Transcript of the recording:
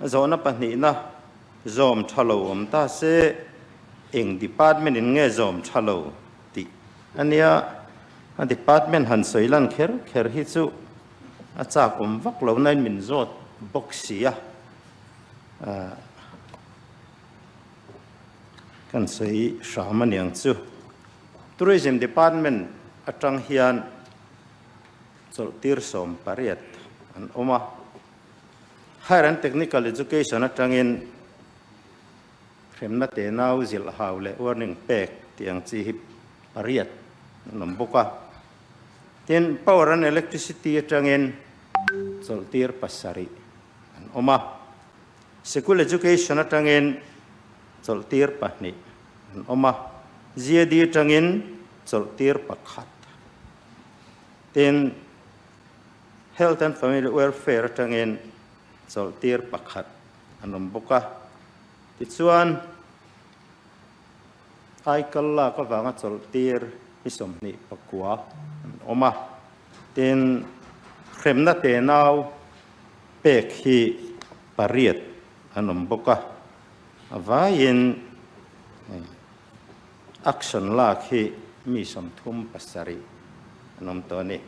Zawhna pahnihna zawm tha lo awm ta se eng department in nge zawm tha lo tih a nia. A department han sawi lan kher kher hi chu a chak awm vak lo nain min zawt bawk si a. Kan sawi hram a niang chu. Tourism Department atang hian chawlhtir 18 an awm a. Higher and Technical Education atangin hremna tenau zilh hau leh warning pek tih ang chi hi pariat an awm bawk a. Tin, Power and Electricity atangin chawlhtir pasarih an awm a. Sikul Education atangin chawlhtir pahnih an awm a, GAD atangin chawlhtir pakhat. Tin, Health and Family Welfare atangin chawlhtir pakhat an awm bawk a. Tichuan, aikal lak avanga chawlhtir hi 29 an awm a. Tin, hremna tenau pek hi pariat an awm bawk a, a vaiin action lak hi mi 37 an awm tawh a ni.